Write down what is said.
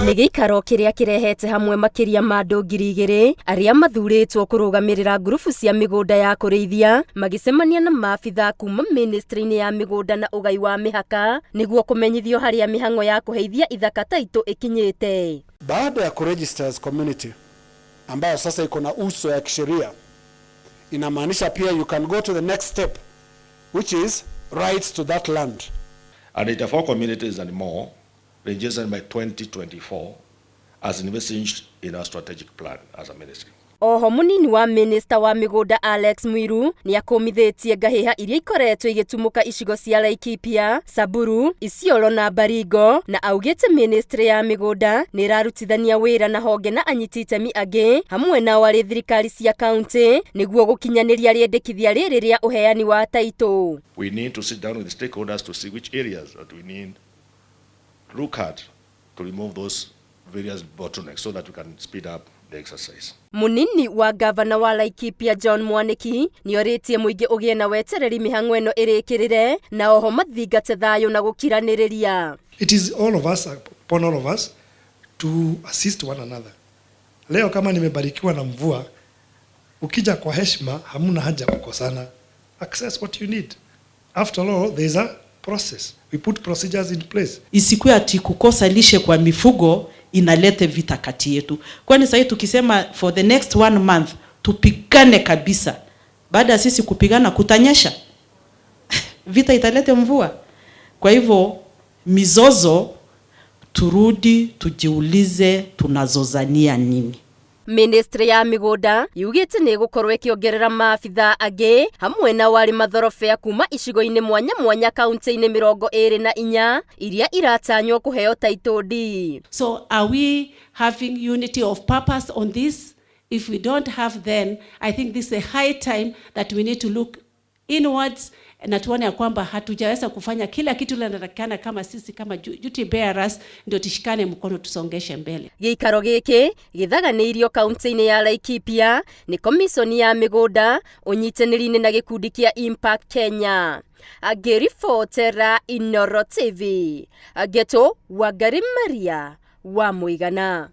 Nĩ gĩikaro kĩrĩa kĩrehete hamwe makĩria ma andũ 2000 arĩa mathurĩtwo kũrũgamĩrĩra ngurubu cia mĩgũnda ya kũrĩithia magĩcemania na maabitha kuma ministry-inĩ ya mĩgũnda na ũgai wa mĩhaka nĩguo kũmenyithio harĩa mĩhang'o ya kũheithia ithaka taitũ ĩkinyĩte. Baada ya kuregister as community ambayo sasa iko na uso ya kisheria, inamaanisha pia you can go to the next step, which is rights to that land. And 84 communities and more registered by 2024 as envisaged in our strategic plan as a ministry. Oho munini wa minista wa mĩgũnda Alex Mwiru nĩ akũmithĩtie ngahĩha iria ikoretwo igĩtumũka icigo cia Laikipia, Samburu, Isiolo na Baringo na augĩte ministry ya mĩgũnda nĩ ĩrarutithania wĩra na honge na anyiti itemi angĩ hamwe nao arĩ thirikari cia kaunti nĩguo gũkinyanĩria rĩendekithia rĩrĩ rĩa ũheani wa taitũ. We need to sit down with the stakeholders to see which areas that we need to look at to remove those various bottlenecks so that we can speed up the exercise. Munini wa gavana wa Laikipia John Mwaniki nĩorĩtie mũingĩ ũgĩe na wetereri mĩhang'o ĩno ĩrĩkĩrĩre na oho mathingate thayũ na gũkiranĩrĩria. It is all of us, upon all of us to assist one another. Leo kama nimebarikiwa na mvua, ukija kwa heshima, hamuna haja kukosana. Access what you need. After all, there is a process. We put procedures in place. Isikuwe ati kukosa lishe kwa mifugo inalete vita kati yetu. Kwani sasa tukisema for the next one month tupigane kabisa, baada ya sisi kupigana kutanyesha vita italete mvua. Kwa hivyo mizozo, turudi tujiulize tunazozania nini. Ministry ya mĩgũnda yugĩte nĩ ĩgũkorwo ĩkĩongerera maabitha angĩ hamwe na warĩ mathorobea kuma icigo-inĩ mwanya mwanya kaunti-inĩ 24 iria iratanywo kũheo title deed. So are we having unity of purpose on this? If we don't have, then I think this is a high time that we need to look inwards na tuone ya kwamba hatujaweza kufanya kila kitu linatakikana kama sisi kama duty bearers, ndio tushikane mkono tusongeshe mbele. Gĩikaro gĩkĩ gĩthaganĩirio kaunti-inĩ ya Laikipia nĩ komiconi ya mĩgũnda ũnyitanĩri-inĩ na gĩkundi kĩa Impact Kenya. Ngĩribotera Inooro TV, Ngeto Wangari Maria wa Mũigana.